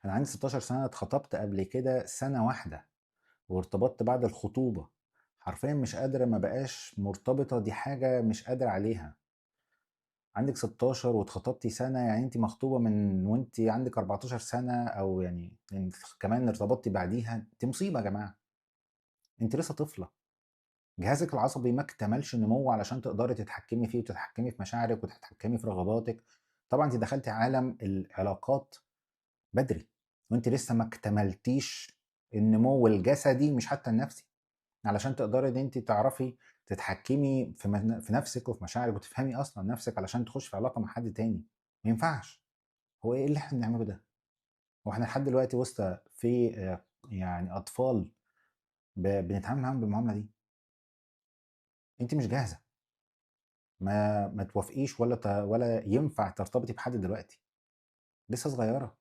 أنا عندي 16 سنة، اتخطبت قبل كده سنة واحدة وارتبطت بعد الخطوبة، حرفيا مش قادرة، ما بقاش مرتبطة، دي حاجة مش قادرة عليها. عندك 16 واتخطبتي سنة، يعني انت مخطوبة من وانت عندك 14 سنة، او يعني كمان ارتبطتي بعديها، دي مصيبة يا جماعة. انت لسه طفلة، جهازك العصبي ما اكتملش نمو علشان تقدري تتحكمي فيه وتتحكمي في مشاعرك وتتحكمي في رغباتك. طبعا انت دخلتي عالم العلاقات بدري وانت لسه ما اكتملتيش النمو الجسدي، مش حتى النفسي، علشان تقدري ان انت تعرفي تتحكمي في نفسك وفي مشاعرك وتفهمي اصلا نفسك علشان تخش في علاقة مع حد تاني. ما ينفعش. هو ايه اللي احنا بنعمله ده؟ هو احنا لحد دلوقتي وسط في اطفال بنتعامل معاهم بالمعامله دي؟ انت مش جاهزة، ما توافقيش ولا ينفع ترتبطي بحد دلوقتي، لسه صغيرة.